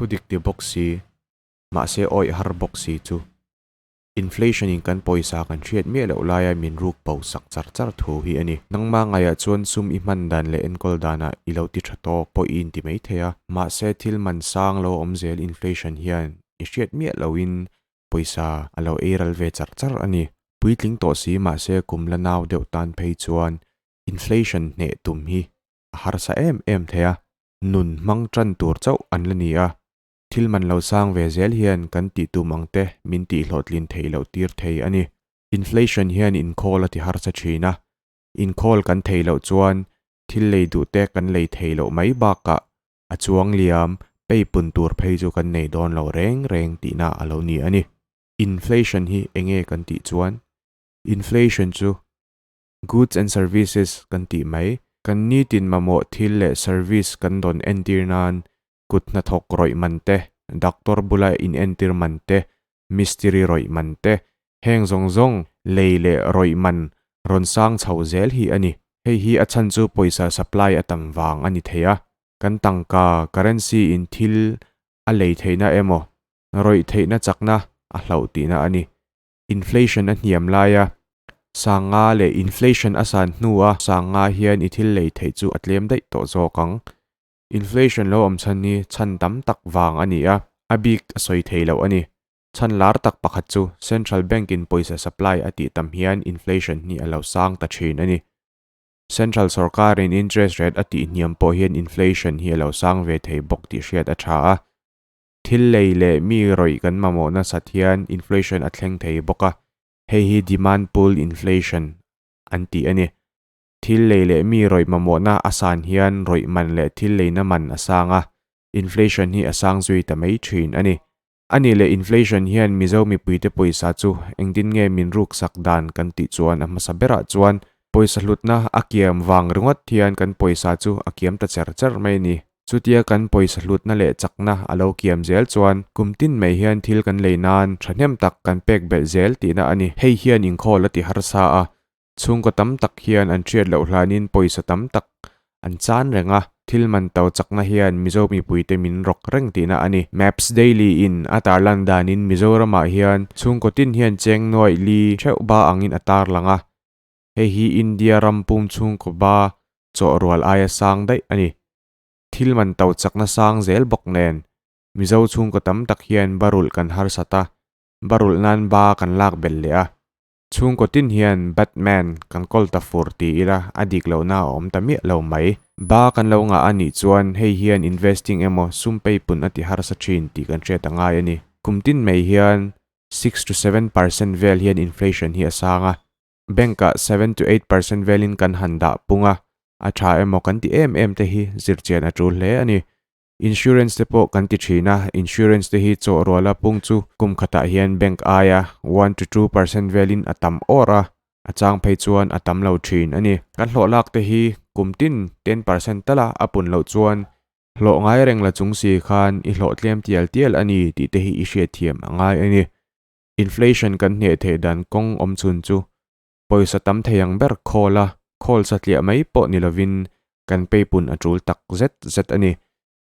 Thudik ti bawk si, mahse awih har bawk si chu inflation in kan pawisa kan hriat miah loh laia min ruk bo sak char char thu hi a ni. Nangma ngaiah chuan sum i hman dan leh enkawl danah i lo ti tha tawk pawh i inti mai thei a, mahse thil man sang lo awm zel inflation hian i hriat miah lohin pawisa a lo ei ral ve char char a ni. Puitling tawh si mahse kum la nau deuh tan phei chuan inflation hneh tum hi a harsa em em thei a, nun hmang tan tur chauh an la ni a, thil man lo sang ve zel hian kan tih tum ang te min tih hlawhtlin theih loh tir thei a ni. Inflation hian inkhawl a ti harsa thin a, inkhawl kan theih loh chuan thil lei duh te kan lei theih loh mai bakah a chuang liam pei pun tur phei chu kan nei dawn lo reng reng tihna a lo ni a ni. Inflation hi enge kan tih chuan inflation chu Goods and services kan tih mai. Kan nitin mamawh thil leh service kan dawn entir nan kut hnathawk rawih man te, doctor bula inentir man te, mistiri rawih man te, heng zawng zawng lei leh rawih man rawn sang chho zel hi a ni. Hei hi a chhan chu pawisa supply a tam vang a ni thei a. Kan tangka, currency, in thil a lei theihna emaw, rawih theihna chakna a hlauh tihna a ni. Inflation a hniam laia sanga leh inflation a san hnua sanga hian i thil lei theih chu a tlem daih tawh zawk ang. Inflation lo awm chhan hi chhan tam tak vang a ni a, a bik a sawi thei loh a ni. Chhan lar tak pakhat chu Central Bank in pawisa supply a tih tam hian inflation hi a lo sang ta thin a ni. Central sawrkarin interest rate a tih hniam pawh hian inflation hi a lo sang ve thei bawk tih hriat a tha a. Thil lei leh mi rawih kan mamawh nasat hian inflation a thleng thei bawk a, hei hi demand pull inflation an tih a ni. Thil lei leh mi rawih mamawhna a san hian rawih man leh thil leina man a sang a, inflation hi a sang zui ta mai thin a ni. A nih leh inflation hian Mizo mipuite pawisa chu engtin nge min ruksak dan kan tih chuan a hmasa berah chuan pawisa hlutna a kiam vang ringawt hian kan pawisa chu a kiam ta cher cher mai a ni. Chutia kan pawisa hlutna leh chakna a lo kiam zel chuan kum tin mai hian thil kan lei nan thahnem tak kan pek belh zel tihna a ni. Hei hian inkhawl a ti harsa a, chhungkaw tam tak hian an hriat loh hlanin pawisa tam tak an chan reng a, thil man to chakna hian Mizo mipuite min rawk reng tihna a ni. Maps Daily in a tarlan danin Mizoramah hian chhungkaw tin hian cheng nuaih li theuh ba angin a tarlang a, hei hi India ram pum chhungkaw ba chawh rual aia sang daih a ni. Thil man to chakna sang zel bawk nen, Mizo chhungkaw tam tak hian barulh kan harsat a, barulh nan ba kan lak belh leh a. Chhungkaw tin hian Batman kan kawl ta fur ti ila a dik lohna a awm ta miah lo mai. Ba kan lo ngah a nih chuan hei hian investing emaw sum peipun a ti harsa thin tih kan hriat a ngai a ni. Kum tin mai hian 6 to 7% vel hian inflation hi a sang a, Bank-ah 7 to 8% velin kan han dah pung a, a tha emaw kan ti em em te hi zirchian a tul hle a ni. Insurance te pawh kan ti thin a, insurance te hi chawh ruala pung chu kum khatah hian bank aia 1 to 2% velin a tam awr a, a chang phei chuan a tam lo thin a ni. Kan hlawh lak te hi kum tin 10% tala a pun loh chuan hlawh ngai reng la chung si khan i hlawh tlem tial tial a ni tih te hi i hriatthiam a ngai a ni. Inflation kan hneh theih dan kawng awm chhun chu pawisa tam thei ang ber khawl a, khawl satliah mai pawh ni lovin kan peipun a tul tak zet zet a ni.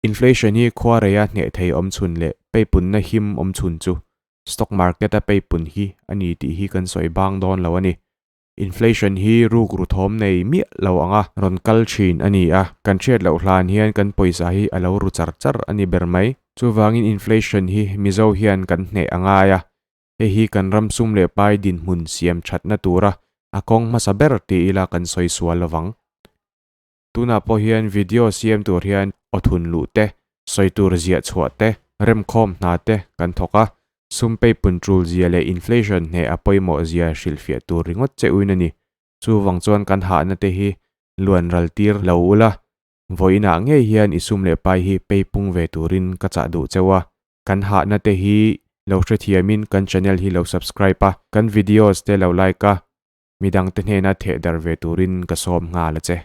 Inflation hi khua reia hneh thei awm chhun leh peipunna him awm chhun chu stock market a peipun hi a ni tih hi kan sawi bang dawn lo a ni. Inflation hi ruk ru thawm nei miah lo anga rawn kal thin a ni a, kan hriat loh hlan hian kan pawisa hi a lo ru char char a ni ber mai. Chuvangin inflation hi Mizo hian kan hneh a ngai a, hei hi kan ram sum leh pai dinhmun siam thatna tura a kawng hmasa ber ti ila kan sawi sual lovang. Tunah pawh hian video siam tur hian aw thun luh te, sawi tur ziah chhuah te, remkhawm hna te kan thawk a, sum peipun tul zia leh inflation hneh a pawimawh zia hrilhfiah tur ringawt che uin a ni. Chuvang chuan kan hahna te hi luan ral tir lo ula, vawiinah ngei hian i sum leh pai hi peipung ve turin ka chah duh cheu a, kan hahna te hi lo hrethiamin kan channel hi lo subscribe a, kan videos te lo like a, midangte hnena theh dar ve turin ka sawm nghal a che.